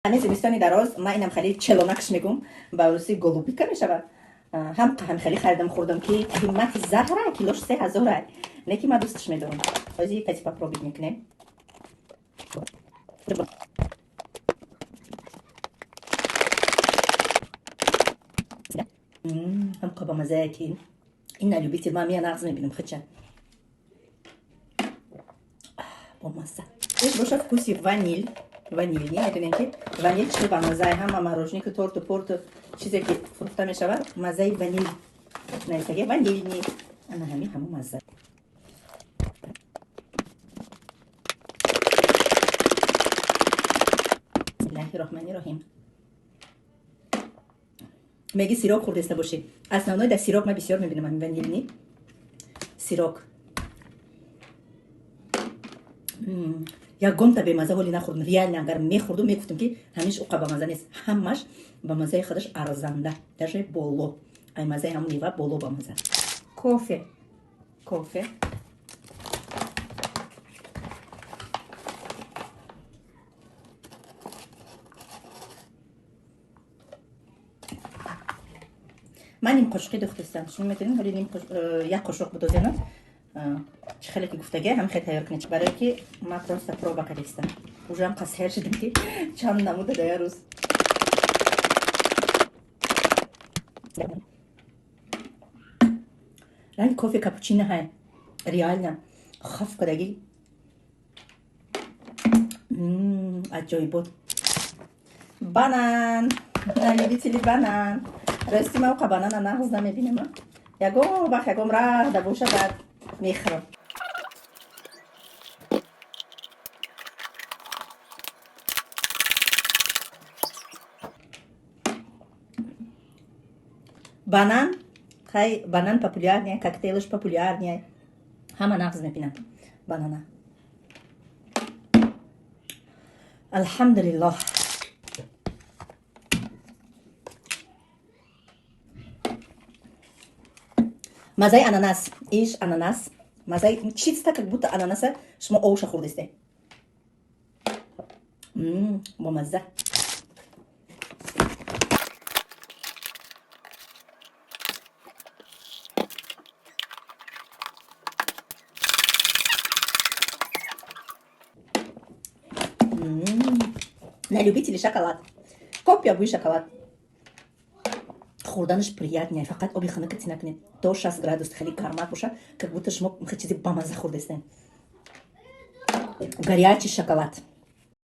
Ҳамин зимистони дароз ман инам хеле челонакш мегум, ба русӣ голубика мешавад. Ҳам хеле харидам, хӯрдам, ки қимати заҳра, килош 3000-а, не ки ман дӯсташ медорам. Ҳозир каси попробить мекунем. Ҳам ба маззае ки ин на любитель, ман мия нағз мебинам хича бомазза. Иш боша вкуси ванил, ванилни. Медонем, ки ванил чи ба маззаи ҳама мороженику, торту, порту, чизе ки фурӯхта мешавад, маззаи ванил нависаги, ванилни, ана ҳамин ҳамон мазза. Бисмиллаҳи роҳмани роҳим. Меги сироп хӯрдеста бошӣ. Основной дар сироп ман бисёр мебинам ҳамин ванилни сирок. Ягонта бемаза ҳоли нахӯрдум. Реально, агар мехӯрдум, мегуфтум, ки ҳамиш уқа бамаза нест. Ҳамаш ба маззаи худаш арзанда, даже боло ай маззаи ҳамон мева боло ба мазза. Кофе, кофе. Ман ним қошуқи духтистам, шумо метавонед ҳоли ним, як қошуқ будозена. Чӣ хеле ки гуфтага, ҳам хеле тайёр кунед, барое ки ман просто проба кардистам. Уже ҳам қасер шудам, ки чанд намуда да як рӯз. Ранги кофе капучино ҳай, реально хаф кардагӣ, аҷоибот. Банан, любители банан. Рости, ман уқа банана нағз намебинам. Ягон вақт, ягон раҳ да боша, баъд мехӯрам. Банан хай, банан популярный, коктейлш популярный, ҳама нағз мебинанд банана. Алҳамдулиллоҳ. Маззаи ананас, иш ананас, маззаи чиста, как будто ананаса шумо овша хӯрдисте. Бомазза. На любители шоколад, копия бӯи шоколад. Хӯрданаш приятнее, фақат оби хунука ци накунед, до 60 градус хеле гармак боша, как будто шумо чизи бамазза хӯрдестен, горячий шоколад.